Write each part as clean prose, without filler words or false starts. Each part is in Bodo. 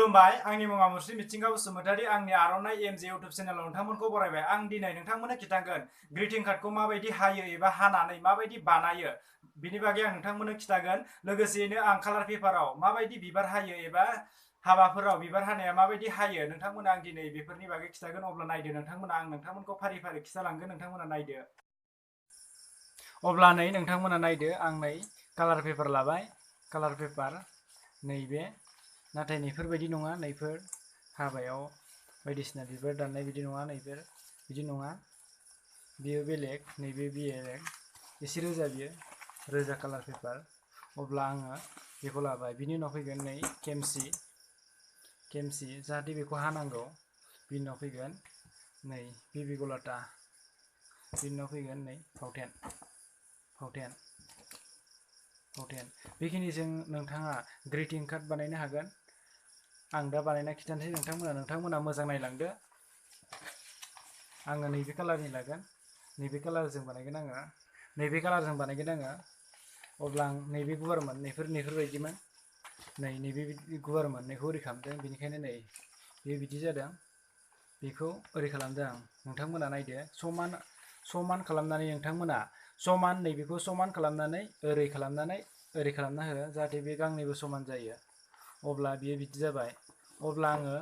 खुलुमबाय आंनि मुङा मुस्रि मिथिंगा बसुमतारी आंनि आर'नाइ एमजे इउटुब चेनेलाव नोंथांमोनखौ बरायबाय। आं दिनै नोंथांमोननो खिथागोन ग्रिटिं कार्डखौ माबायदि हायो एबा हानानै माबायदि बानायो बिनि बागै आं नोंथांमोननो खिथागोन। लोगोसेयैनो आं कालार पेपाराव माबायदि बिबार हायो एबा हाबाफोराव बिबार हानाया माबायदि हायो नोंथांमोना आं दिनै बेफोरनि बागै खिथागोन। अब्ला नायदो नोंथांमोना, आं नोंथांमोनखौ फारि फारि खिथालांगोन, नोंथांमोना नायदो। अब्ला नै नोंथांमोना नायदो, आं नै कालार पेपार लाबाय, कालार पेपार नैबे, नाथाय नैफोरबायदि नङा, नैफोर हाबायाव बायदिसिना बिबार दाननाय बिदि नङा, नैफोर बिदि नङा, बियो बेलेग, नैबे बेलेग, एसे रोजा, बियो रोजा कालार पेपार। अब्ला आङो बेखौ लाबाय। बिनि उनाव फैगोन नै खेमसि, जाहाथे बेखौ हानांगौ। बिनि उनाव फैगोन नै बिबि गलाटा, बिनि उनाव फैगोन नै फावथेन। बेखिनिजों नोंथाङा ग्रिटिं कार्ड बानायनो हागोन। आं दा बानायना खिथानोसै नोंथांमोना मोजां नायलांदो। आङो नैबे कालारनि लागोन, नैबे कालारजों बानायगोन आङो, नैबे कालारजों बानायगोन आङो। अब्ला आं नैबे गुवारमोन, नैफोरबायदिमोन, नैबे गुवारमोन, नैखौ ओरै खालामदों, बेनिखायनो नै बे बिदि जादों। बेखौ ओरै खालामदों आं, नोंथांमोना नायदो। समान खालामनानै नोंथांमोना नैबेखौ समान खालामनानै ओरै खालामना हो, जाहाथे बे गांनैबो समान जायो। अब्ला बियो बिदि जाबाय। अब्ला आङो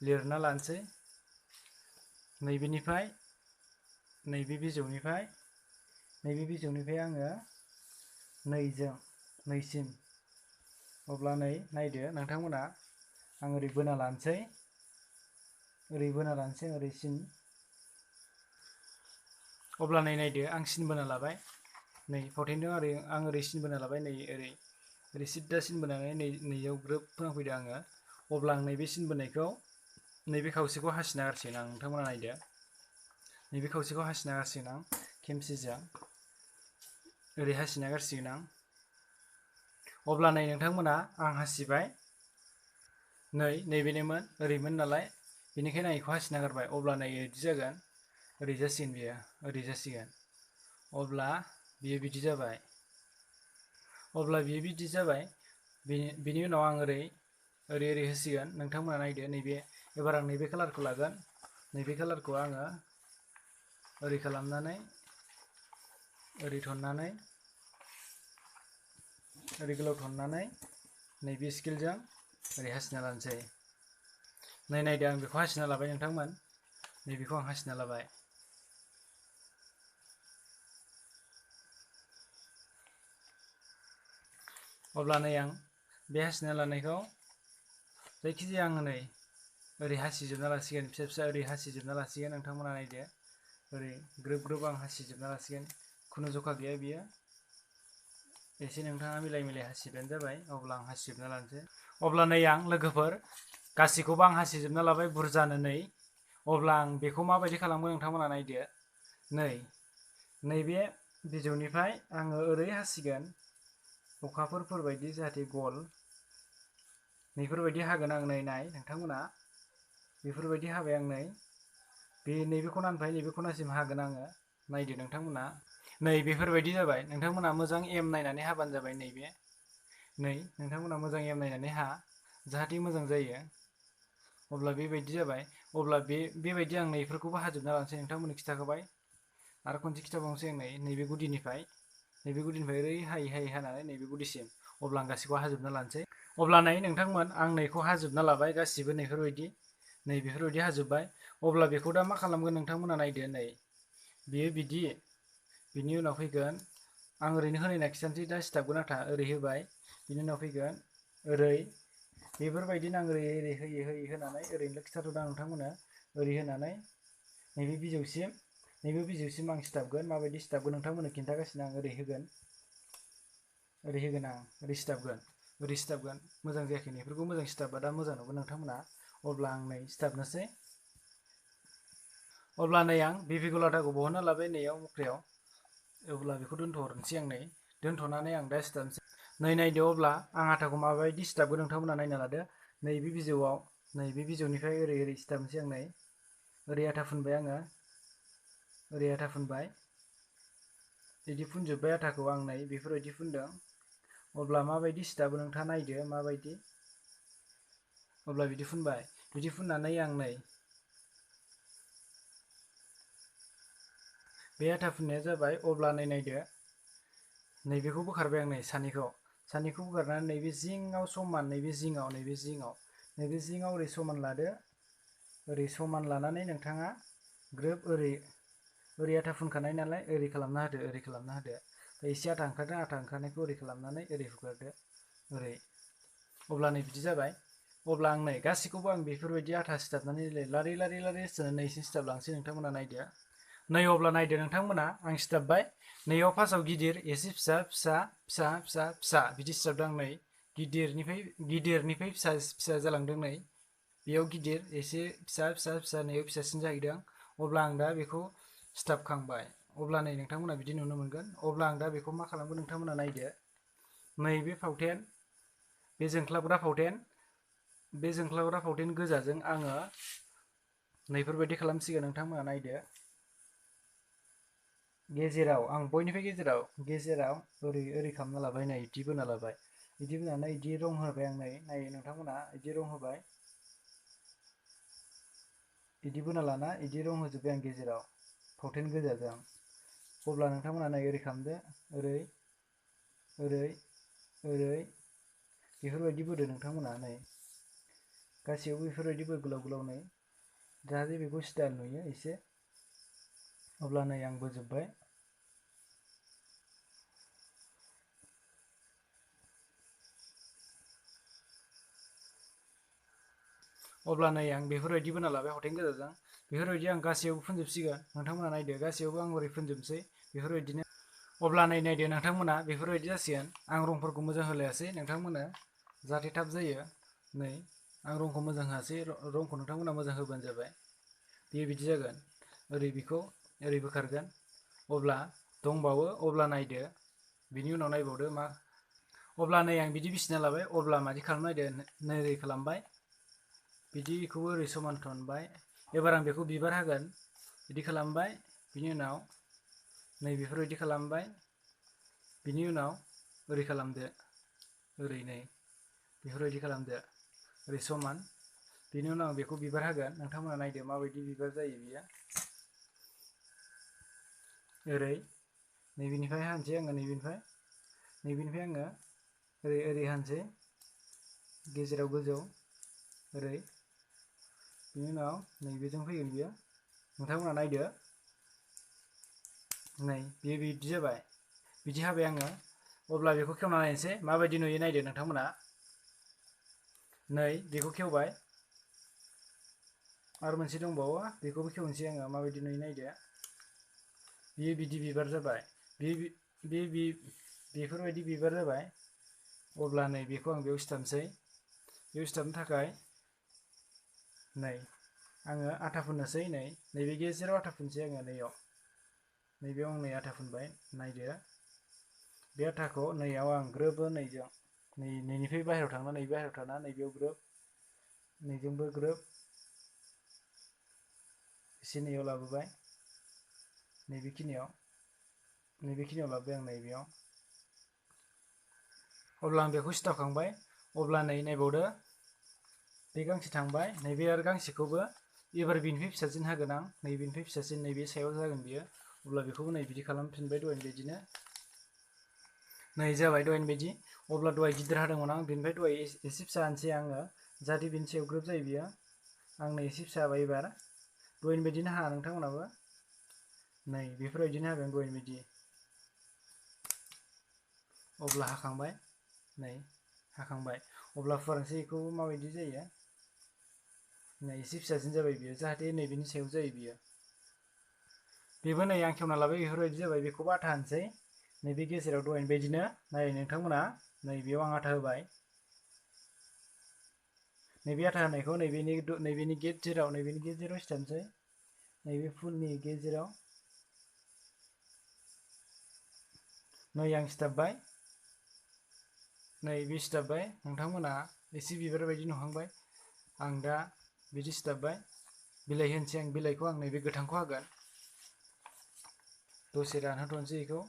लिरना लानोसै नैबेनिफ्राय, नैबे बिजौनिफ्राय आङो नैसिम। अब्ला नै नायदो नोंथांमोना, आं ओरै बोना लानोसै, ओरै सिन। अब्ला नै नायदो, आं सिन बोना लाबाय, नै फावथेनजों आं ओरै सिन बोना लाबाय, नै ओरै सिद्दा सिन बोनानै नैयाव ग्रोब फोनांफैदो आङो। अब्ला आं नैबे सिन बोनायखौ, नैबे खावसेखौ हासिना गारसिगोन आं, नोंथांमोना नायदो, नैबे खावसेखौ हासिना गारसिगोन आं खेमसिजों, ओरै हासिना गारसिगोन आं। अब्ला नै नोंथांमोना, आं हासिबाय, नैबेनोमोन, ओरैमोन नालाय, बेनिखायनो आं बेखौ हासिना गारबाय। अब्ला नै बिदि जागोन, ओरै जासिगोन बियो, ओरै जासिगोन। अब्ला बियो बिदि जाबाय। बेनि उनाव आं ओरै होसिगोन। नोंथांमोना नायदो, एबार आं नैबे कालारखौ लागोन, नैबे कालारखौ आङो ओरै खालामनानै, ओरै थननानै, ओरै गोलाव थननानै, नैबे स्केलजों ओरै हासिना लानोसै। नायदो, आं बेखौ हासिना लाबाय नोंथांमोन, नैबेखौ आं हासिना लाबाय। अब्ला नै आं बे हासिना लानायखौ, जायखिजाया आङो नै ओरै हासिजोबना लासिगोन, फिसा फिसा ओरै हासिजोबना लासिगोन। नोंथांमोना नायदो, ओरै ग्रोब ग्रोब आं हासिजोबना लासिगोन, खुनु जखा गैया बियो, एसे नोंथाङा मिलाय हासिबानो जाबाय। अब्ला आं हासिजोबना लानोसै। अब्ला नै आं लोगोफोर गासैखौबो आं हासिजोबना लाबाय, बुरजानो नै। अब्ला आं बेखौ माबायदि खालामगोन नोंथांमोना नायदो। नैबे बिजौनिफ्राय आङो ओरै हासिगोन, अखाफोरबायदि, जाहाथे गल, नैफोरबायदि हागोन आं। नाय नोंथांमोना, बेफोरबायदि हाबाय आं। नैबे खनानिफ्राय नैबे खनासिम हागोन आङो। नायदो नोंथांमोना, नै बेफोरबायदि जाबाय। नोंथांमोना मोजां एम नायनानै हाबानो जाबाय। नोंथांमोना मोजां एम नायनानै हा, जाहाथे मोजां जायो। अब्ला बेबायदि जाबाय। अब्ला बेबायदि आं नैफोरखौबो हाजोबना लानोसै, नोंथांमोननो खिथाखाबाय। आरो खनसे खिथाबावनोसै आं, नैबे गुदिनिफ्राय ओरै हायै हानानै नैबे गुदिसिम। अब्ला आं गासैखौ हाजोबना लानोसै। अब्ला नै नोंथांमोन, आं नैखौ हाजोबना लाबाय गासिबो, बेफोरबायदि हाजोब्बाय। अब्ला बेखौ दा मा खालामगोन नोंथांमोना नायदो, बेयो बिदि, बिनि उनाव फैगोन, आं ओरैनो होनायना खिथानोसै, दा सिथाबगोन आथा, ओरै होबाय, बिनि उनाव फैगोन ओरै, बेफोरबायदिनो आं ओरै होयै होनानै, ओरैनो खिथाथ'दों आं नोंथांमोननो, ओरै होनानै नैबे बिजौसिम आं सिथाबगोन। माबायदि सिथाबगोन नोंथांमोननो खिन्थागासिनो आं। ओरै होगोन आं, ओरै सिथाबगोन। मोजां जायाखै, बेफोरखौ मोजां सिथाबबा दा मोजां नुगोन नोंथांमोना। अब्ला आं नै सिथाबनोसै। अब्ला नै आं बिबि गलाटाखौ बहनना लाबाय नैयाव, मुख्रायाव। अब्ला बेखौ दोनथ'हरनोसै आं, दोनथ'नानै आं दा सिथाबनोसै। नायदो, अब्ला आं आटाखौ माबायदि सिथाबगोन नोंथांमोना नायना लादो। नैबे बिजौआव, नैबे बिजौनिफ्राय ओरै सिथाबनोसै आं। ओरै आटा फुनबाय आङो, ओरै आटा फुनबाय, बिदि फुनजोब्बाय आटाखौ आं। बेफोरबायदि फुनदों। अब्ला माबायदि सिथाबो नोंथाङा नायदो, माबायदि। अब्ला बिदि फुनबाय, बिदि फुननानै आं नै बे आथा फुननाया जाबाय। अब्ला नायदो नैबेखौ बोखारबाय आं, नै सानिखौ बोखारनानै नैबे जिङाव समान, नैबे जिङाव ओरै समान लादो। ओरै समान लानानै नोंथाङा ग्रोब ओरै आथा फुनखानाय नालाय ओरै खालामना होदो, ओरै खालामना होदो। एसे आथा ओंखारदों, आथा ओंखारनायखौ ओरै खालामनानै ओरै हुगारदो, ओरै। अब्ला नै बिदि जाबाय। अब्ला आं नै गासैखौबो आं बेफोरबायदि आथा सिथाबनानै लारि नैसिम सिथाबलांसै। नोंथांमोना नायदो। नै अब्ला नायदो नोंथांमोना, आं सिथाबबाय। नैयाव फार्स्टआव गिदिर, एसे फिसा, फिसा, फिसा, फिसा, फिसा बिदि सिथाबदों आं। नै गिदिरनिफ्राय फिसा जालांदों। नै बेयाव गिदिर, एसे फिसा, फिसा, फिसा, नैयाव फिसासिन जाहैदों। अब्ला आं दा बेखौ सिथाबखांबाय। अब्ला नै नोंथांमोना बिदि नुनो मोनगोन। अब्ला आं दा बेखौ मा खालामगोन नोंथांमोना नायदो। नैबे फावथेन, बे जोंख्लाबग्रा फावथेन गोजाजों आङो नैफोरबायदि खालामसिगोन। नोंथांमोना नायदो। गेजेराव आं बयनिफ्राय गेजेराव ओरै खालामना लाबाय। नै बिदि बोना लाबाय। बिदि बोनानै बिदि रं होबाय आं। नै नोंथांमोना बिदि रं होबाय। बिदि बोना लाना बिदि रं होजोब्बाय आं गेजेराव फावथेन गोजाजों। अब्ला नोंथांमोना नै ओरै खालामदो, ओरै बेफोरबायदि बोदो नोंथांमोना। नै गासैयावबो बेफोरबायदि बो, गोलाव गोलावनो, जाहाथे बेखौ स्टाइल नुयो एसे। अब्ला नै आं बोजोब्बाय। अब्ला नै आं बेफोरबायदि बोना लाबाय फावथेन गोजाजों। बेफोरबायदि आं गासैयावबो फुनजोबसिगोन। नोंथांमोना नायदो, गासैयावबो आं ओरै फुनजोबनोसै बेफोरबायदिनो। अब्ला नायदो नोंथांमोना, बेफोरबायदि जासिगोन। आं रंफोरखौ मोजां होलायासै नोंथांमोना, जाहाथे थाब जायो। नै आं रंखौ मोजां होआसै, रंखौ नोंथांमोना मोजां होबानो जाबाय। बेयो बिदि जागोन। ओरै बेखौ ओरै बोखारगोन। अब्ला दंबावो। अब्ला नायदो, बिनि उनाव नायबावदो मा। अब्ला नै आं बिदि बिसिना लाबाय। अब्ला मादि खालामनो नायदो, नै ओरै खालामबाय। बिदिखौबो ओरै समान खालामबाय। एबार आं बेखौ बिबार होगोन। बिदि खालामबाय। बिनि उनाव नै बेफोरबायदि खालामबाय। बिनि उनाव ओरै खालामदो, ओरै नै बेफोरबायदि खालामदो, ओरै समान। बेनि उनाव आं बेखौ बिबार होगोन। नोंथांमोना नायदो माबायदि बिबार जायो बियो। ओरै नैबेनिफ्राय हानोसै आङो, नैबेनिफ्राय आङो ओरै हानोसै, गेजेराव गोजौ, ओरै। बिनि उनाव नैबेजों फैगोन बियो। नोंथांमोना नायदो। नै बेयो बिदि जाबाय। बिदि हाबाय आङो। अब्ला बेखौ खेवना नायनोसै माबायदि नुयो। नायदो नोंथांमोना। नै बेखौ खेवबाय। आरो मोनसे दंबावो, बेखौबो खेवनोसै आङो, माबायदि नुयो नायदो। बियो बिदि बिबार जाबाय। बेफोरबायदि बिबार जाबाय। अब्ला नै बेखौ आं बेयाव सिथाबनोसै। बेयाव सिथाबनो थाखाय नै आङो आथा फुननोसै। नैबे गेजेराव आथा फुनसै आङो, नैबेयाव आं आथा फुनबाय। नायदो बे आथाखौ नैयाव आं ग्रोब नैनिफ्राय बाहेरायाव थांना, नैबेयाव ग्रोब, नैजोंबो ग्रोब एसे नैयाव लाबोबाय। नैबेखिनियाव लाबोबाय आं, नैबेयाव। अब्ला आं बेखौ सिथाबखांबाय। अब्ला नै नायबावदो, बे गांसे थांबाय। नैबे आरो गांसेखौबो एबार बिनिफ्राय फिसासिन हागोन आं। नैबेनिफ्राय फिसासिन, नैबे सायाव जागोन बियो। अब्ला बेखौबो नै बिदि खालामफिनबाय दहायनि बायदिनो। नै जाबाय दहायनि बायदि। अब्ला दहाय गिदिर हादोंमोन आं, बेनिफ्राय दहाय एसे फिसा हानोसै आङो, जाहाथे बेनि सायाव ग्रोब जायो बियो। आं नै एसे फिसा हाबाय एबार। दहायनि बायदिनो हा नोंथांमोनाबो। नै बेफोरबायदिनो हागोन दहायनि बायदि। अब्ला हाखांबाय। नै हाखांबाय। अब्ला फुवारनोसै बेखौबो माबायदि जायो। नै एसे फिसासिन जाबाय बियो, जाहाथे नैबेनि सायाव जायो बियो। बेबो नै आं खेवना लाबाय, बेफोरबायदि जाबाय। बेखौबो आथा होनोसै। नैबे गेजेराव दहायनि बायदिनो। नाय नोंथांमोना, नैबेयाव आं आथा होबाय। नैबे आथा होनायखौ नैबेनि गेजेराव सिथाबनोसै। नैबे फुलनि गेजेराव नै आं सिथाबबाय। नै बे सिथाबबाय। नोंथांमोना एसे बिबार बायदि नुहांबाय। आं दा बिदि सिथाबबाय। बिलाइ होनोसै आं, बिलाइखौ आं नैबे गोथांखौ हागोन। दसे रानहोथ'नोसै बेखौ।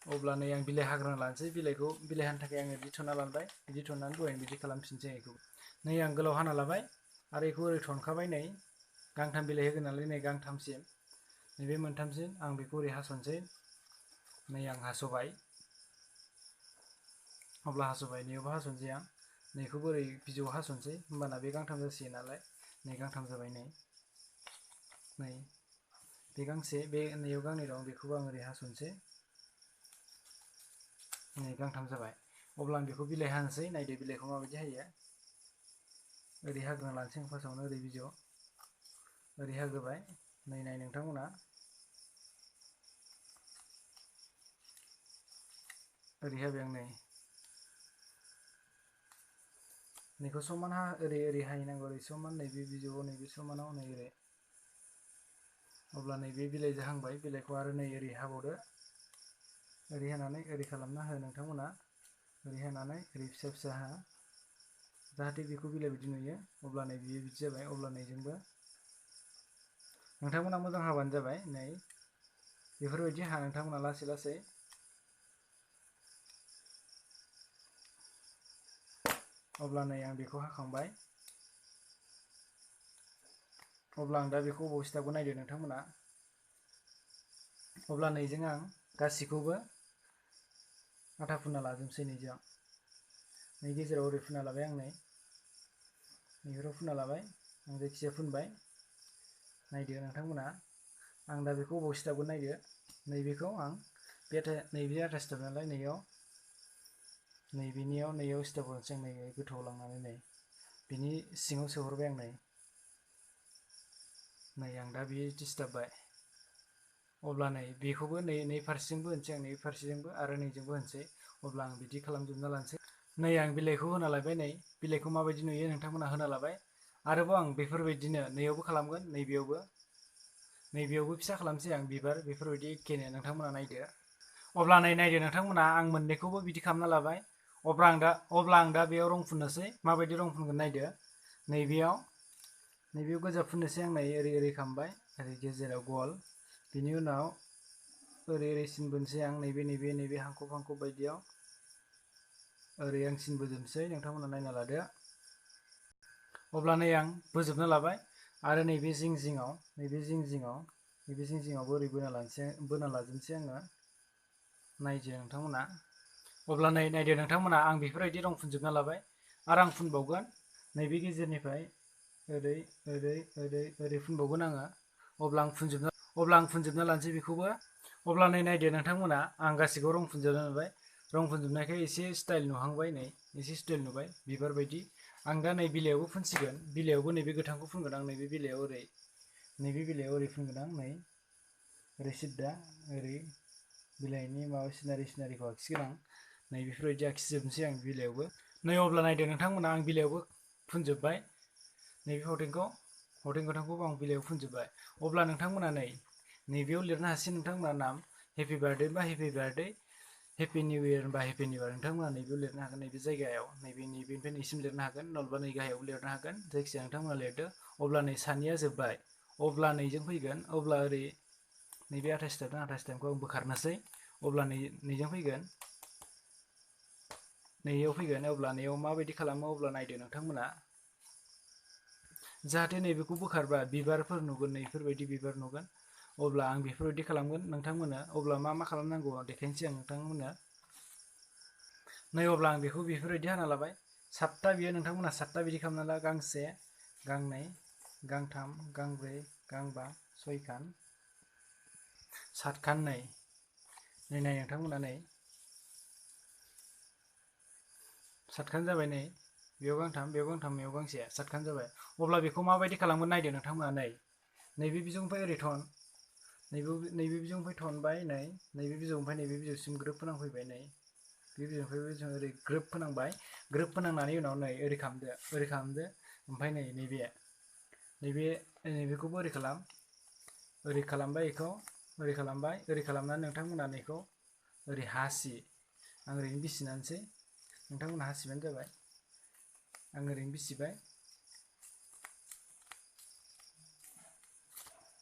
अब्ला नै आं बिलाइ हाग्रोना लानोसै। बिलाइ हानो थाखाय आङो बिदि थुना लाबाय। बिदि थुनानै दहायनो बिदि खालामफिनसै बेखौ। नै आं गोलाव हाना लाबाय आरो बेखौ ओरै थनखाबाय नै गांथाम बिलाइ होगोन नालाय नै गांथामसिम नैबे मोनथामसिम आं बेखौ ओरै हास'नोसै नै आं हास'बाय अब्ला हास'बाय नैयावबो हास'नोसै आं नैखौबो ओरै बिजौआव हास'नोसै होमबाना बे गांथाम जासिगोन नालाय नै गांथाम जाबाय नै बे गांसे बे नैयाव गांनै दं बेखौबो आं ओरै हास'नोसै नै गांथाम जाबाय अब्ला आं बेखौ बिलाइ हानोसै नायदो बिलाइखौ माबायदि हायो ओरै हाग्रोना लानोसै आं फार्स्टआवनो ओरै बिजौ ओरै हाग्रोबाय नै नाय नोंथांमोना ओरै हाबाय आं नै नैखौ समान ओरै ओरै हाहैनांगौ ओरै समान नैबे बिजौआव नैबे समानाव नै ओरै अब्ला नैबे बिलाइ जाहांबाय बिलाइखौ आरो नै ओरै हाबावदो ओरै हानानै ओरै खालामना हो नोंथांमोना ओरै हानानै ओरै फिसा फिसा हा जाहाथे बेखौ बिलाइ बायदि नुयो अब्ला नै बियो बिदि जाबाय अब्ला नैजोंबो नोंथांमोना मोजां हाबानो जाबाय नै बेफोरबायदि हा नोंथांमोना लासै लासै अब्ला नै आं बेखौ हाखांबाय अब्ला आं दा बेखौ अबाव सिथाबगोन नायदो नोंथांमोना अब्ला नैजों आं गासिखौबो आथा फुनना लाजोबसै नैजों नै गेजेराव ओरै फुनना लाबाय आं नै नैबेफोराव फुनना लाबाय आं जायखिजाया फुनबाय नायदो नोंथांमोना आं दा बेखौ अबाव सिथाबगोन नायदो नैबेखौ आं नैबे आथा सिथाबो नालाय नैयाव नैयाव सिथाब हरनोसै आं नै गोथौआव लांनानै नै बिनि सिङाव सोहरबाय आं नै आं दा बिदि सिथाबबाय अब्ला नै बेखौबो नै फारसेजोंबो होनसै आं नै फारसेजोंबो आरो नैजोंबो होनसै अब्ला आं बिदि खालामजोबना लानोसै नै आं बिलाइखौ होना लाबाय नै बिलाइखौ माबायदि नुयो नोंथांमोना होना लाबाय आरोबाव आं बेफोरबायदिनो नैयावबो खालामगोन नैबेयावबो फिसा खालामसै आं बिबार बेफोरबायदि एखेनो नोंथांमोना नायदो अब्ला नायदो नोंथांमोना आं मोननैखौबो बिदि खालामना लाबाय अब्ला आं दा बेयाव रं फुननोसै माबायदि रं फुनगोन नायदो नैबेयाव गोजा फुननोसै आं नै ओरै ओरै खालामबाय ओरै गेजेराव गल बिनि उनाव ओरै ओरै सिन बोनोसै आं नैबे हांखब बायदियाव ओरै आं सिन बोजोबनोसै नोंथांमोना नायना लादो अब्ला नै आं बोजोबना लाबाय आरो नैबे जिं जिङावबो ओरै बोना लाजोबनोसै आङो नायदो नोंथांमोना अब्ला नायदो नोंथांमोना आं बेफोरबायदि रं फुनजोबना लाबाय आरो आं फुनबावगोन नैबे गेजेरनिफ्राय ओरै ओरै ओरै ओरै फुनबावगोन आङो अब्ला आं फुनजोबना लानोसै बेखौबो अब्ला नायदो नोंथांमोना आं गासिखौबो रं फुनजोबना लाबाय रं फुनजोबनायखाय एसे स्टाइल नुहांबाय नै एसे स्टाइल नुबाय बिबार बायदि आं दा नै बिलाइयावबो फुनसिगोन बिलाइयावबो नैबे गोथांखौ फुनगोन आं नैबे बिलाइयाव ओरै फुनगोन आं नै ओरै सिद्दा ओरै बिलाइनि माबा सिनारिखौ आखिगोन आं नै बेफोरबायदि आखिजोबनोसै आं बिलाइयावबो नै अब्ला नायदो नोंथांमोना आं बिलाइयावबो फुनजोब्बाय नैबे फावथेन गोथांखौबो आं बिलाइयाव फुनजोब्बाय अब्ला नोंथांमोना नैबेयाव लिरनो हासिगोन नोंथांमोना नाम हेपि बार्थडे बा happy birthday happy new year बा हेपि निउ इयार नोंथांमोना नैबेयाव लिरनो हागोन नैबे जायगायाव नैबेनिफ्राय नैसिम लिरनो हागोन नलबा नै गाहायावबो लिरनो हागोन जायखिजाया नोंथांमोना लिरदो अब्ला नै सानिया जोब्बाय अब्ला नैजों फैगोन अब्ला ओरै नैबे आथा सिथाबखौ आं बोखारनोसै अब्ला नैजों फैगोन नैयाव फैगोन अब्ला नैयाव माबायदि खालामो अब्ला नायदो नोंथांमोना जाहाथे नैबेखौ बोखारबा बिबारफोर नुगोन नैफोरबायदि बिबार नुगोन अब्ला आं बेफोरबायदि खालामगोन नोंथांमोना अब्ला मा खालामनांगौ आं देखायनोसै आं नोंथांमोननो नै अब्ला आं बेखौ बेफोरबायदि हाना लाबाय सातथा बियो नोंथांमोना सातथा बिदि खालामना ला गांसे गांनै गांथाम गांब्रै गांबा सयखान सातखान नाय नोंथांमोना सातखान जाबाय नै बेयाव गांथाम बेयाव गांसे सातखान जाबाय अब्ला बेखौ माबायदि खालामगोन नायदो नोंथांमोना नैबे बिजौनिफ्राय ओरै थन नैबे बिजौनिफ्राय थनबाय नैबे बिजौनिफ्राय नैबे बिजौसिम ग्रोब फोनांफैबाय बे बिजौनिफ्रायबो जों ओरै ग्रोब फोनांबाय ग्रोब फोनांनानै उनाव ओरै खालामदो ओमफ्राय नैबेखौबो ओरै खालामबाय बेखौ ओरै खालामनानै नोंथांमोना नैखौ ओरै हासि आं ओरैनो बिसिनानैसै नोंथांमोना हासिबानो जाबाय आं ओरैनो बिसिबाय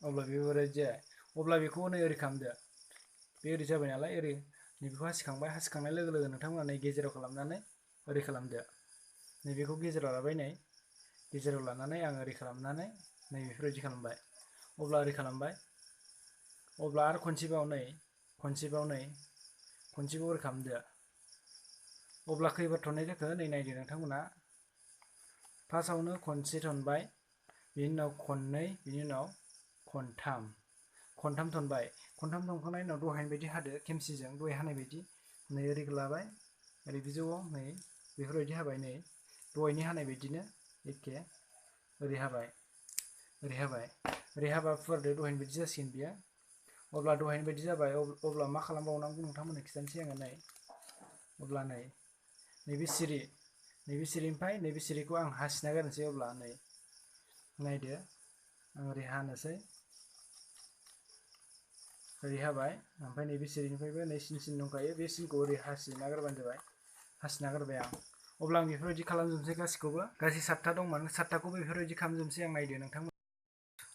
अब्ला बेफोरबायदि जाया अब्ला बेखौ ओरै खालामदो बे ओरै जाबाय नालाय ओरै नैबेखौ हासिखांनाय लोगो लोगो नोंथांमोना गेजेराव खालामनानै ओरै खालामदो नैबेखौ गेजेराव लाबाय गेजेराव लानानै आं ओरै खालामनानै नै बेफोरबायदि खालामबाय। अब्ला ओरै खालामबाय, अब्ला आरो खनसेबाव ओरै खालामदो। अब्ला खैबार थननाय जाखो नै नायदो नोंथांमोना। फार्स्टआवनो खनसे थनबाय, बिनि उनाव खननै, बिनि उनाव खनथाम थनबाय। खनथाम थनखांनायनि उनाव दहायनि बायदि हादो, खेमसिजों दहाय हानाय बायदि। नै ओरै लाबाय, ओरै बिजौआव नै बेफोरबायदि हाबाय। नै दहायनि हानाय बायदिनो एखे ओरै हाबाय, ओरै हाबा फुवारदो, दहायनि बायदि जासिगोन बियो। अब्ला दहायनि बायदि जाबाय, अब्ला मा खालामबावनांगौ नोंथांमोननो खिथानोसै आङो। नै अब्ला नैबे सिरिनिफ्राय नैबे सिरिखौ आं हासिना गारनोसै। अब्ला नै नायदो, आं ओरै हानोसै, ओरै हाबाय। ओमफ्राय नैबे सिरिनिफ्रायबो नै सिन दंखायो, बे सिनखौ ओरै हासिना गारबानो जाबाय। हासिना गारबाय आं। अब्ला आं बेफोरबायदि खालामजोबनोसै गासिखौबो। गासै 7था दंमोन, 7थाखौबो बेफोरबायदि खालामजोबनोसै आं। नायदो नोंथांमोन,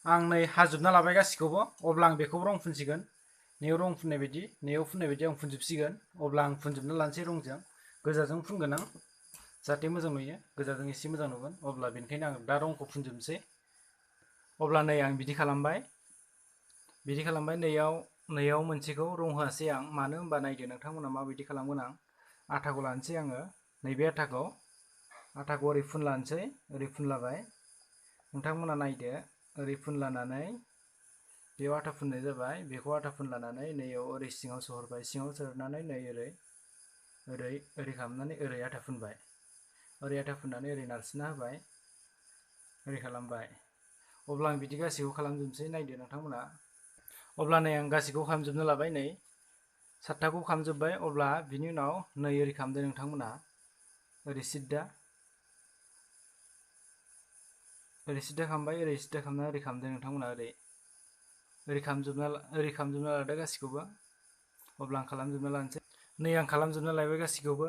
आं नै हाजोबना लाबाय गासिखौबो। अब्ला आं बेखौबो रं फुनसिगोन। नैयाव रं फुननाय बायदि आं फुनजोबसिगोन। अब्ला आं फुनजोबना लानोसै रंजों। गोजाजों फुनगोन आं, जाहाथे मोजां नुयो, गोजाजों एसे मोजां नुगोन। अब्ला बेनिखायनो आं दा रंखौ फुनजोबनोसै। अब्ला नै आं बिदि खालामबाय। नैयाव मोनसेखौ रं होआसै आं, मानो होनबा नायदो नोंथांमोना माबायदि खालामगोन आं। आथाखौ लानोसै आङो, नैबे आथाखौ ओरै फुनलानोसै, ओरै फुनलाबाय। नोंथांमोना नायदो, ओरै फुनलानानै बेयाव आथा फुननाय जाबाय। बेखौ आथा फुनलानानै नैयाव ओरै सिङाव सोहरबाय, सिङाव सोहरनानै नै ओरै खालामनानै ओरै आथा फुनबाय। ओरै आथा फुननानै ओरै नारसिनना होबाय, ओरै खालामबाय। अब्ला आं बिदि गासैखौ खालामजोबनोसै। नायदो नोंथांमोना। अब्ला नै आं गासैखौबो खालामजोबना लाबाय। नै 7थाखौ खालामजोबबाय। अब्ला बिनि उनाव नै ओरै खालामदो नोंथांमोना, ओरै सिद्दा खालामबाय, ओरै सिद्दा खालामना ओरै खालामदो नोंथांमोना। ओरै खालामजोबना लादो गासिखौबो। अब्ला आं खालामजोबना लानोसै। नै आं खालामजोबना लाबाय गासिखौबो।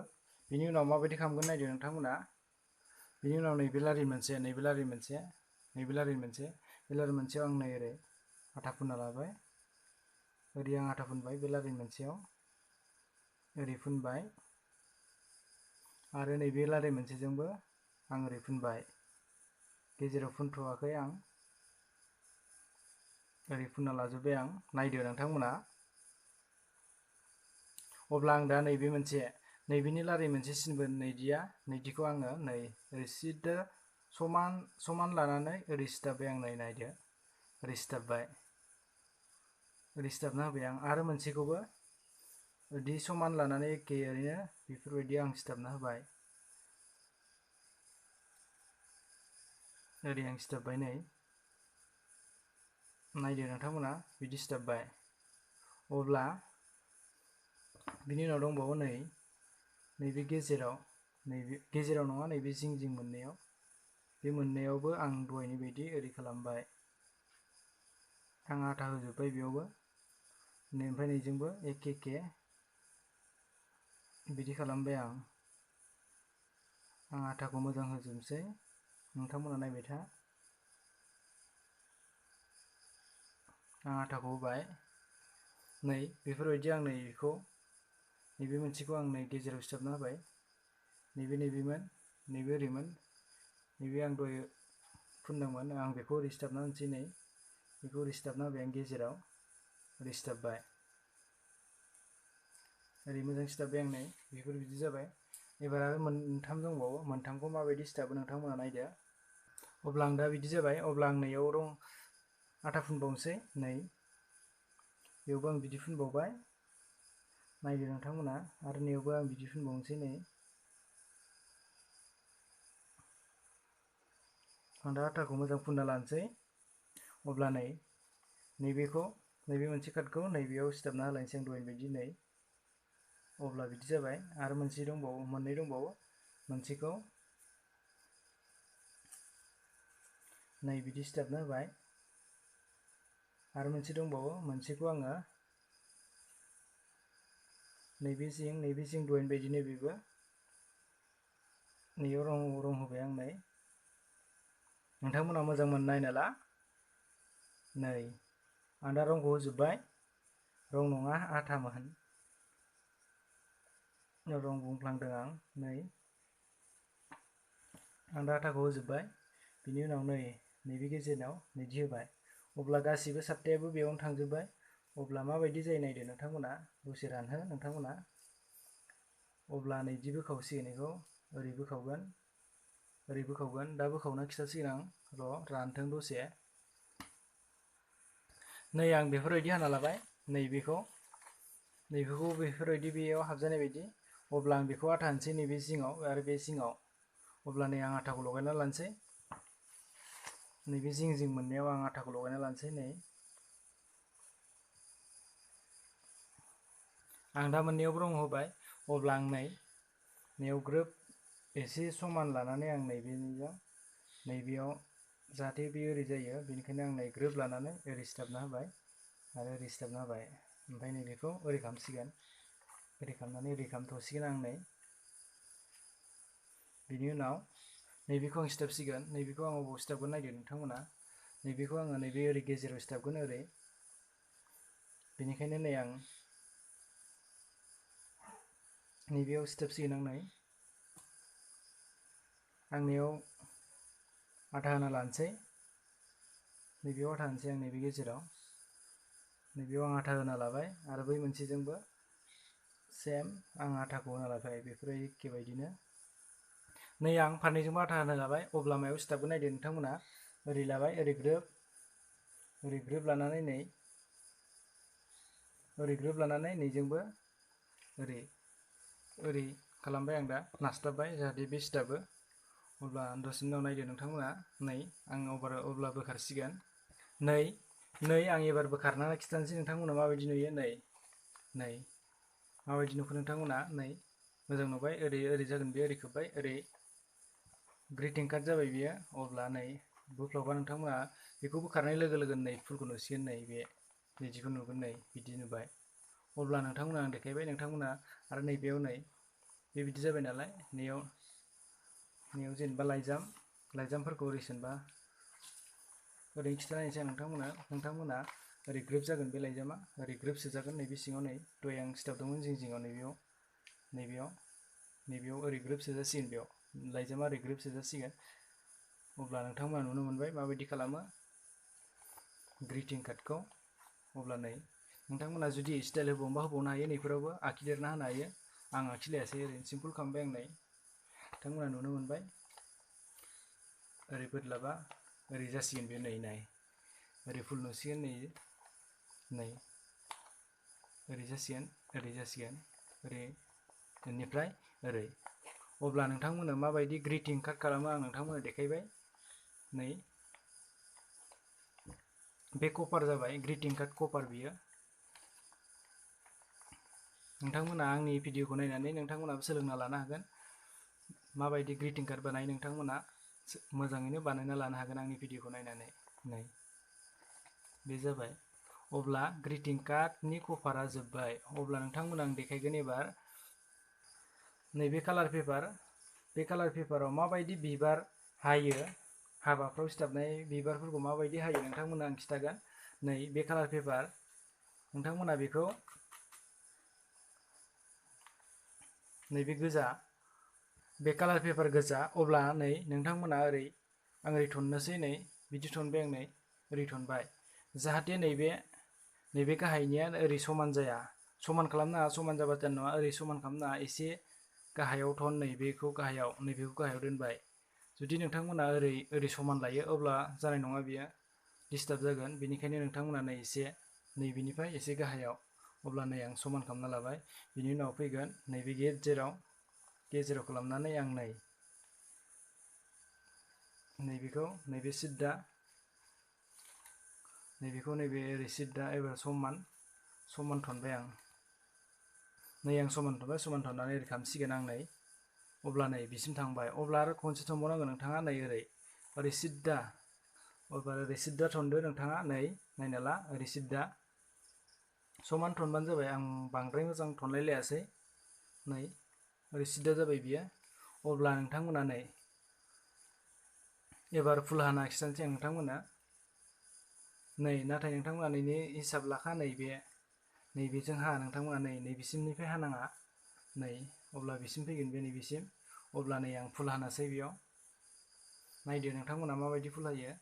बिनि उनाव माबायदि खालामगोन नायदो नोंथांमोना। बिनि उनाव नैबे लारि मोनसे, नैबे लारि मोनसेयाव आं नै ओरै आथा फुनना लाबाय। ओरै आं आथा फुनबाय बे लारि मोनसेयाव, ओरै फुनबाय। आरो नैबे लारि मोनसेजोंबो आं ओरै फुनबाय। गेजेराव फुनथ'वाखै आं, ओरै फुनना लाजोब्बाय आं। नायदो नोंथांमोना। अब्ला आं दा नैबेनि लारि मोनसे सिनबो नैदिखौ आङो नै ओरै सिद्दा समान लानानै ओरै सिथाबबाय आं। नायदो, ओरै सिथाबना होबाय आं। आरो मोनसेखौबो बिदि समान लानानै एखे ओरैनो बेफोरबायदि आं सिथाबना होबाय। ओरै आं सिथाबबाय। नै नायदो नोंथांमोना, बिदि सिथाबबाय। अब्ला बिनि उनाव दंबावो नैबे गेजेराव नङा, नैबे जिं मोननैयाव, बे मोननैयावबो आं दहायनि बायदि ओरै खालामबाय। आं आथा होजोब्बाय बेयावबो। ओमफ्राय नैजोंबो एखे बिदि खालामबाय आं। आथाखौ मोजां होजोबनोसै, नोंथांमोना नायबाय था। आं आथाखौ होबाय। नै बेफोरबायदि आं नैबे मोनसेखौ आं नै गेजेराव सिथाबना होबाय। नैबेमोन, नैबे ओरैमोन, नैबे आं दहाय फुनदोंमोन, आं बेखौ ओरै सिथाबना होनोसै। नै बेखौ ओरै सिथाबना होबाय आं गेजेराव, ओरै सिथाबबाय। ओरै मोजां सिथाबबाय आं। नै बेफोर बिदि जाबाय। एबार आरो मोनथाम दंबावो, मोनथामखौ माबायदि सिथाबो नोंथांमोना नायदो। अब्ला आं दा बिदि जाबाय। अब्ला आं नैयाव आथा फुनबावनोसै। नै बेयावबो आं बिदि फुनबावबाय। नायदो नोंथांमोना। आरो नैयावबो आं बिदि फुनबावनोसै। नै आं दा आथाखौ मोजां फुनना लानोसै। अब्ला नैबे मोनसे काटखौ नैबेयाव सिथाबना होलायनोसै आं दहायनि बायदि। नै अब्ला बिदि जाबाय। आरो मोननै दंबावो, मोनसेखौ नै बिदि सिथाबना होबाय। आरो मोनसे दंबावो, मोनसेखौ आङो नैबे जिं दहायनि बायदिनो बेबो नैयाव रं होबाय आं। नै नोंथांमोना मोजां नायना ला। नै आं दा रंखौ होजोब्बाय। रं नङा, आथामोन। रं बुंफ्लांदों आं। नै आं दा आथाखौ होजोब्बाय। बिनि उनाव नैबे गेजेराव नैदि होबाय अब्ला गासिबो 7थायाबो बेयावनो थांजोब्बाय अब्ला माबायदि जायो नायदो नोंथांमोना दसे रानहो नोंथांमोना अब्ला नैदि बोखावसिगोन बेखौ ओरै बोखावगोन दा बोखावना खिथासिगोन आं र' रानथों दसे नै आं बेफोरबायदि हाना लाबाय नैबेखौ बेफोरबायदि बेयाव हाबजानाय बायदि अब्ला आं बेखौ आथा होनोसै नैबे जिङाव आरो बे जिङाव अब्ला नै आं आटाखौ लगायना लानोसै नैबे जिं मोननायाव आं आटाखौ लगायना लानोसै नै आं दा मोननैयावबो रं होबाय अब्ला आं नैयाव ग्रोब एसे समान लानानै आं नैबेयाव जाहाथे बे ओरै जायो बेनिखायनो आं ग्रोब लानानै ओरै सिथाबना होबाय आरो ओरै सिथाबना होबाय ओमफ्राय नैबेखौ ओरै खालामसिगोन ओरै खालामनानै ओरै खालामथ'सिगोन आं बिनि उनाव नैबेखौ आं सिथाबसिगोन नैबेखौ आं अबाव सिथाबगोन नायदो नोंथांमोना नैबेखौ आङो नैबे ओरै गेजेराव सिथाबगोन ओरै बेनिखायनो नै आं नैबेयाव सिथाबसिगोन आं नैयाव आथा होना लानोसै नैबेयाव आथा होनोसै आं नैबे गेजेराव नैबेयाव आं आथा होना लाबाय आरो बै मोनसेजोंबो सेम आं आटाखौ होना लाबाय बेफोर एखे बायदिनो नै आं फारनैजोंबो आथा होना लाबाय अब्ला मायाव सिथाबगोन नायदो नोंथांमोना ओरै लाबाय ओरै ग्रोब लानानै नैजोंबो ओरै खालामबाय आं दा नास्लाबबाय जाहाथे बे सिथाबो अब्ला दसे उनाव नायदो नोंथांमोना आं अब्ला बोखारसिगोन नै आं एबार बोखारना खिथानोसै नोंथांमोना माबायदि नुयो नै माबायदि नुखो नोंथांमोना मोजां नुबाय ओरै जागोन बे ओरै खोब्बाय ओरै ग्रिटिं कार्ड जाबाय बियो अब्ला बोफ्लावबा नोंथांमोना बेखौ बोखारनाय लोगो लोगो फुलखौ नुसिगोन बिदिखौ नुगोन बिदि नुबाय अब्ला नोंथांमोना आं देखायबाय नोंथांमोना आरो नैबेयाव बेबायदि जाबाय नालाय नैयाव जेनेबा लाइजामफोरखौ ओरै सोनबा ओरै खिथानायसै आं नोंथांमोना ओरै ग्रोब जागोन बे लाइजामा ओरै ग्रोब सोजागोन नैबे सिङाव दहाय आं सिथाबदोंमोन जिङाव नैबेयाव ओरै ग्रोब सोजासिगोन बेयाव लाइजामा ओरै ग्रोब सोजासिगोन अब्ला नोंथांमोना नुनो मोनबाय माबायदि खालामो ग्रिटिं कार्डखौ अब्ला नोंथांमोना जुदि स्टाइल होबावनो हायो नैफोरावबो आखिदेरना होनो हायो आं आखिलायासै ओरैनो सिम्पोल खालामबाय आं नोंथांमोना नुनो मोनबाय ओरै बोदलाबा ओरै जासिगोन बे ओरै फुल नुसिगोन ओरै जासिगोन ओरै बेनिफ्राय ओरै अब्ला नोंथांमोना माबायदि ग्रिटिं कार्ड खालामो आं नोंथांमोना देखायबाय बे कपार जाबाय ग्रिटिं कार्ड कपार बियो नोंथांमोना आंनि भिडिअखौ नायनानै नोंथांमोनाबो सोलोंना लानो हागोन माबायदि ग्रिटिं कार्ड बानायो नोंथांमोना मोजाङैनो बानायना लानो हागोन आंनि भिडिअखौ नायनानै बे जाबाय अब्ला ग्रिटिं कार्डनि कभारा जोब्बाय अब्ला नोंथांमोना आं देखायगोन एबार नैबे कालार पेपाराव माबायदि बिबार हायो हाबाफ्राव सिथाबनाय बिबारफोरखौ माबायदि हायो नोंथांमोना आं खिथागोन बे कालार पेपार नोंथांमोना बेखौ नैबे गोजा बे कालार पेपार गोजा अब्ला नोंथांमोना आं ओरै थननोसै बिदि थनबाय आं ओरै थनबाय जाहाथे नैबे गाहायनिया ओरै समान जाया समान खालामनाङा समान जाबा जानाय नङा ओरै समान खालामनाङा एसे गाहायाव थन नैबेखौ गाहायाव दोनबाय जुदि नोंथांमोना ओरै समान लायो अब्ला जानाय नङा बियो डिस्टार्ब जागोन बेनिखायनो नोंथांमोना एसे नैबेनिफ्राय एसे गाहायाव अब्ला आं समान खालामना लाबाय बिनि उनाव फैगोन नैबे गेजेराव खालामनानै आं नैबेखौ नैबे सिद्दा नैबेखौ ओरै सिद्दा एबार समान थनबाय आं आं समान थननानै ओरै खालामसिगोन आं अब्ला बिसिम थांबाय अब्ला आरो खनसे थनबावनांगोन नोंथाङा ओरै सिद्दा अब्ला ओरै सिद्दा थनदो नोंथाङा नायना ला ओरै सिद्दा समान थनबानो जाबाय आं बांद्राय मोजां थनलायलायासै ओरै सिद्दा जाबाय बियो अब्ला नोंथांमोना एबार फुल हाना खिथानोसै आं नोंथांमोना नाथाय नोंथांमोना नैनि हिसाब लाखा नैबेजों हा नोंथांमोना नैबेसिमनिफ्राय हानाङा अब्ला बिसिम फैगोन बे नैबेसिम अब्ला आं फुल हानोसै बेयाव नायदो नोंथांमोना माबायदि फुल हायो।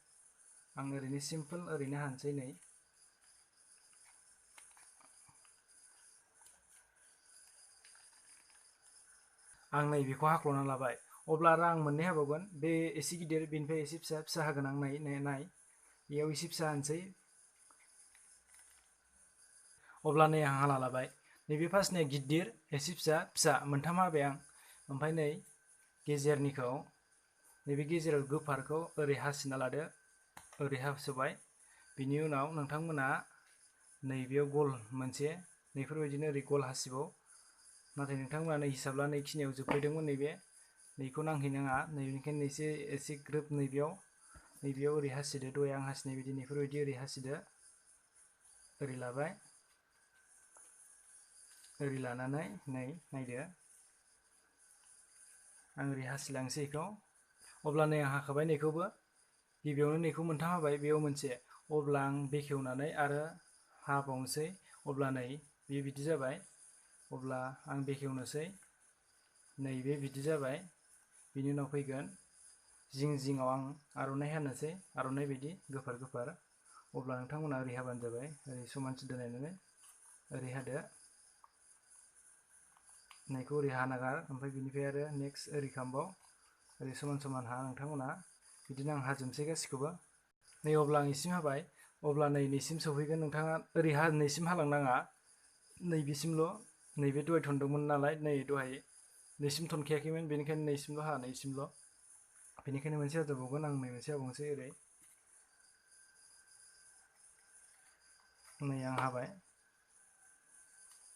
आं ओरैनो सिम्पोल ओरैनो हानोसै नै। आं नै बेखौ हाख्ल'ना लाबाय। अब्ला आरो आं मोननै हाबावगोन, बे एसे गिदिर बेनिफ्राय एसे फिसा फिसा हागोन आं नाय बेयाव एसे फिसा हानोसै। अब्ला नै आं हाना लाबाय। नैबे फार्स्टनिया गिदिर एसे फिसा फिसा मोनथाम हाबाय आं। ओमफ्राय नै गेजेरनिखौ नैबे गेजेराव गोफारखौ ओरै हासिना लादो, ओरै हासोबाय। बिनि उनाव नोंथांमोना नैबेयाव गल मोनसे नैफोरबायदिनो ओरै गल हासिबाव। नाथाय नोंथांमोना नै हिसाब ला नैखिनियाव जोबफैदोंमोन नैखौ नांहैनाङा, नैबेनिखायनो एसे ग्रोब नैबेयाव ओरै हासिदो, दहाय आं हासिनाय बायदि नैफोरबायदि ओरै हासिदो, ओरै लाबाय। ओरै लानानै नै नायदो आं ओरै हासिलांसै बेखौ। अब्ला नै आं हाखाबाय नैखौबो। गिबियावनो नैखौ मोनथाम हाबाय, बेयाव मोनसे। अब्ला आं बेखेवनानै आरो हाबावनोसै। अब्ला नै बे बिदि जाबाय। अब्ला आं बेखेवनोसै, नैबे बिदि जाबाय। बिनि उनाव फैगोन जिं जिङाव आं आर'नाइ हानोसै, आर'नाइ बायदि गोफार गोफार। अब्ला नोंथांमोना ओरै हाबानो जाबाय, ओरै समान सिदा नायनानै ओरै हादो। नैखौ ओरै हाना गार, ओमफ्राय बिनिफ्राय आरो नेक्स्ट ओरै खालामबाव, ओरै समान समान हा नोंथांमोना। बिदिनो आं हाजोबनोसै गासिखौबो। नै अब्ला आं इसिम हाबाय। अब्ला नैसिम सौफैगोन नोंथाङा ओरै नैसिम हालांनाङा, नैबेसिमल'। नैबे दहाय थनदोंमोन नालाय, नै दहाय नैसिम थनखायाखैमोन, बेनिखायनो नैसिमल' हा, नैसिमल'। बेनिखायनो मोनसे हादेरबावगोन आं, नै मोनसे हाबावनोसै ओरै। नै आं हाबाय।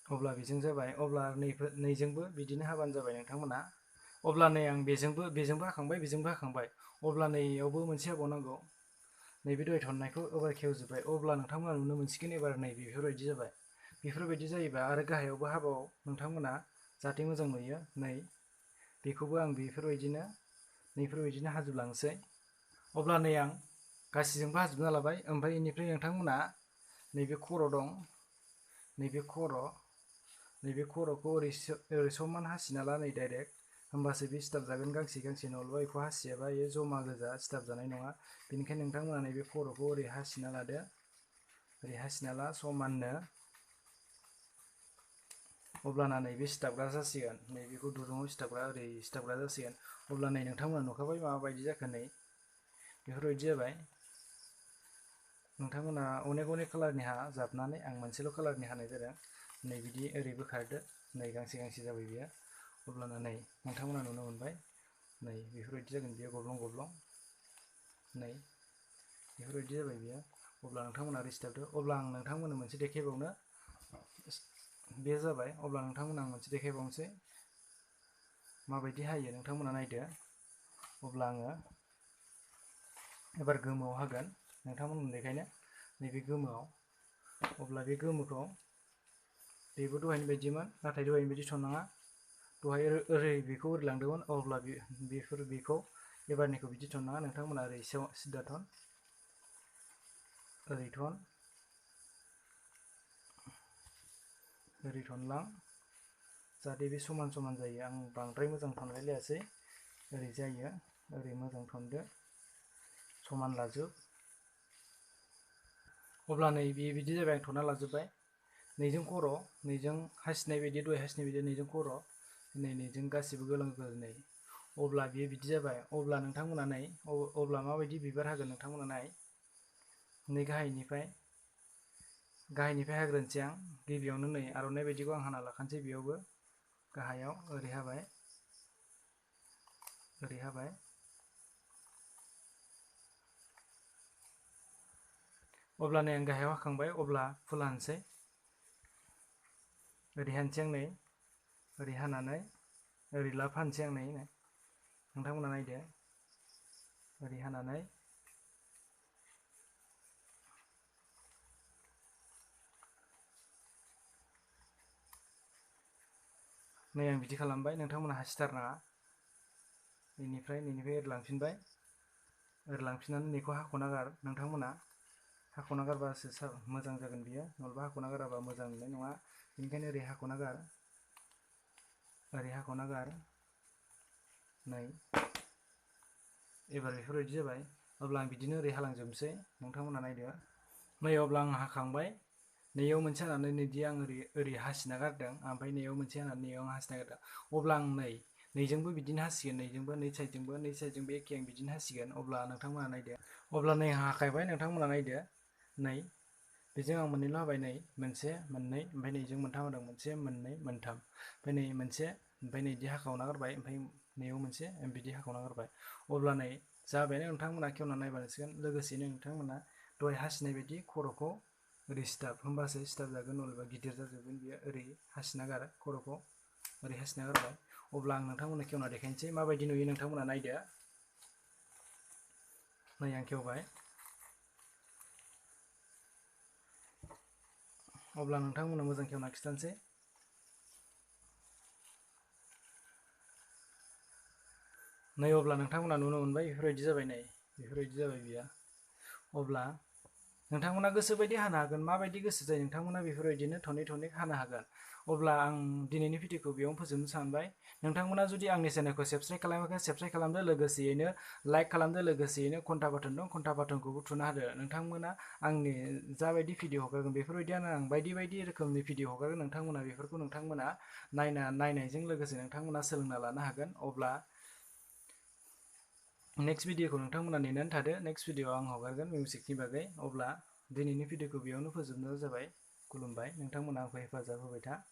अब्ला बेजों जाबाय। अब्ला नैजोंबो बिदिनो हाबानो जाबाय नोंथांमोना। अब्ला नै आं बेजोंबो हाखांबाय, बेजोंबो हाखांबाय। अब्ला नैयावबो मोनसे हाबावनांगौ। नैबे दहाय थननायखौ एबार खेवजोब्बाय। अब्ला नोंथांमोना नुनो मोनसिगोन एबार नै बेफोरबायदि जाबाय। बेफोरबायदि जायोबा आरो गाहायावबो हाबाव नोंथांमोना, जाहाथे मोजां नुयो। नै बेखौबो आं नैफोरबायदिनो हाजोबलांसै। अब्ला नै आं गासैजोंबो हाजोबना लाबाय। ओमफ्राय बेनिफ्राय नोंथांमोना नैबे खर' दं, नैबे खर'खौ ओरै समान हासिना ला, नै डाइरेक्ट। होमबासो बे सिथाब जागोन गांसे गांसे, नङाबा बेखौ हासियाबा बेयो जमा गोजा सिथाब जानाय नङा। बेनिखायनो नोंथांमोना नैबे खर'खौ ओरै हासिना लादो, ओरै हासिना ला समाननो। अब्लाना नैबे सिथाबग्रा जासिगोन, नैबेखौ दुरुङाव सिथाबग्रा ओरै सिथाबग्रा जासिगोन। अब्ला नै नोंथांमोना नुखाबाय माबायदि जाखो, नै बेफोरबायदि जाबाय। नोंथांमोना अनेक कालारनि हा जाबनानै, आं मोनसेल' कालारनि हानाय जादों। नै बिदि ओरै बोखारदो, नै गांसे गांसे जाबाय बियो। अब्लाना नै नोंथांमोना नुनो मोनबाय, नै बेफोरबायदि जागोन बियो गब्लं गब्लं। नै बेफोरबायदि जाबाय बियो। अब्ला नोंथांमोना ओरै सिथाबदो। अब्ला आं नोंथांमोननो मोनसे देखायबावनो, बे जाबाय। अब्ला नोंथांमोना आं मोनसे देखायबावनोसै, माबायदि हायो नोंथांमोना नायदो। अब्ला आङो एबार गोमोआव हागोन नोंथांमोननो देखायनो, नैबे गोमोआव। अब्ला बे गोमोखौ, बेबो दहायनि बायदिमोन, नाथाय दहायनि बायदि थननाङा। दहाय बेखौ ओरै लांदोंमोन, अब्ला बेखौ एबारनिखौ बिदि थननाङा। नोंथांमोना ओरै सिदा थन, ओरै थन, ओरै थनलां, जाहाथे बे समान समान जायो। आं बांद्राय मोजां थनलायलायासै, ओरै जायो। ओरै मोजां थनदो, समान लाजोब। अब्ला नै बिदि जाबाय, आं थनना लाजोब्बाय। नैजों खर', नैजों हासिनाय बायदि, दहाय हासिनाय बायदि नैजों खर', नैजों गासिबो गोलाव गोलाव नै। अब्ला बियो बिदि जाबाय। अब्ला नोंथांमोना नै, अब्ला माबायदि बिबार हागोन नोंथांमोना नाय। नै गाहायनिफ्राय हाग्रोनोसै आं। गिबियावनो नै आर'नाइ बायदिखौ आं हाना लाखानोसै बेयावबो, गाहायाव ओरै हाबाय, ओरै हाबाय। अब्ला नै आं गाहायाव हाखांबाय। अब्ला फुल हानोसै, ओरै हानोसै आं नै, ओरै हानानै ओरै लाब हानोसै आं नै। नोंथांमोना नायदो, ओरै हानानै नै आं बिदि खालामबाय। नोंथांमोना हासिथारनाङा। नैनिफ्राय ओरै लांफिनबाय, ओरै लांफिननानै नैखौ हाख'ना गार नोंथांमोना। हाख'ना गारबासो मोजां जागोन बियो, नङाबा हाख'ना गाराबा मोजां नुनाय नङा। बेनिखायनो ओरै हाख'ना गार, ओरै हाख'ना गार। नै एबार बेफोरबायदि जाबाय। अब्ला आं बिदिनो ओरै हालांजोबनोसै, नोंथांमोना नायदो। नै अब्ला आं हाखांबाय, नैयाव मोनसे हानानै नैदि आं ओरै हासिना गारदों, ओमफ्राय नैयाव मोनसे हानानै नैयाव आं हासिना गारदों। अब्ला आं नैजोंबो बिदिनो हासिगोन, नैजोंबो नै साइडजोंबो एखे आं बिदिनो हासिगोन। अब्ला नोंथांमोना नायदो, अब्ला नै हाखायबाय, नोंथांमोना नायदो। नै बेजों आं मोननैल' हाबाय, नै मोनसे मोननै, ओमफ्राय नैजों मोनथाम होदों, मोनसे मोननै मोनथाम, ओमफ्राय नै मोनसे, ओमफ्राय नैदि हाखावना गारबाय, ओमफ्राय नैयाव मोनसे बिदि हाखावना गारबाय। अब्ला नै जाबायनो, नोंथांमोना खेवना नायबा नुसिगोन। लोगोसेनो नोंथांमोना दहाय हासिनाय बायदि खर'खौ ओरै सिथाब, होमबासो सिथाब जागोन, नङाबा गिदिर जाजोबगोन बियो। ओरै हासिना गार खर'खौ, ओरै हासिना गारबाय। अब्ला आं नोंथांमोननो खेवना देखायनोसै माबायदि नुयो, नोंथांमोना नायदो। नै आं खेवबाय। अब्ला नोंथांमोना मोजां खेवना खिथानोसै। नै अब्ला नोंथांमोना नुनो मोनबाय, बेफोरबायदि जाबाय। नै बेफोरबायदि जाबाय बियो। अब्ला नोंथांमोना गोसो बायदि हानो हागोन, माबायदि गोसो जायो नोंथांमोना बेफोरबायदिनो थनै थनै हानो हागोन। अब्ला आं दिनैनि भिडिअखौ बेयावनो फोजोबनो सानबाय। नोंथांमोना जुदि आंनि चेनेलखौ साबस्क्राइब खालामाखै, साबस्क्राइब खालामदो, लोगोसेयैनो लाइक खालामदो, लोगोसेयैनो घन्टा बाथोन दं, घन्टा बाथोनखौबो थुना होदो। नोंथांमोना आंनि जाबायदि भिडिअ हगारगोन, बेफोरबायदियानो आं बायदि बायदि रोखोमनि भिडिअ हगारगोन। नोंथांमोना बेफोरखौ नोंथांमोना नायनायजों लोगोसे नोंथांमोना सोलोंना लानो हागोन। अब्ला नेक्स्ट भिडिअखौ नोंथांमोना नेनानै थादो, नेक्स्ट भिडिअआव आं हगारगोन मिउजिकनि बागै। अब्ला दिनैनि भिडिअखौ बेयावनो फोजोबनाय जाबाय। खुलुमबाय, नोंथांमोना आंखौ हेफाजाब होबाय था।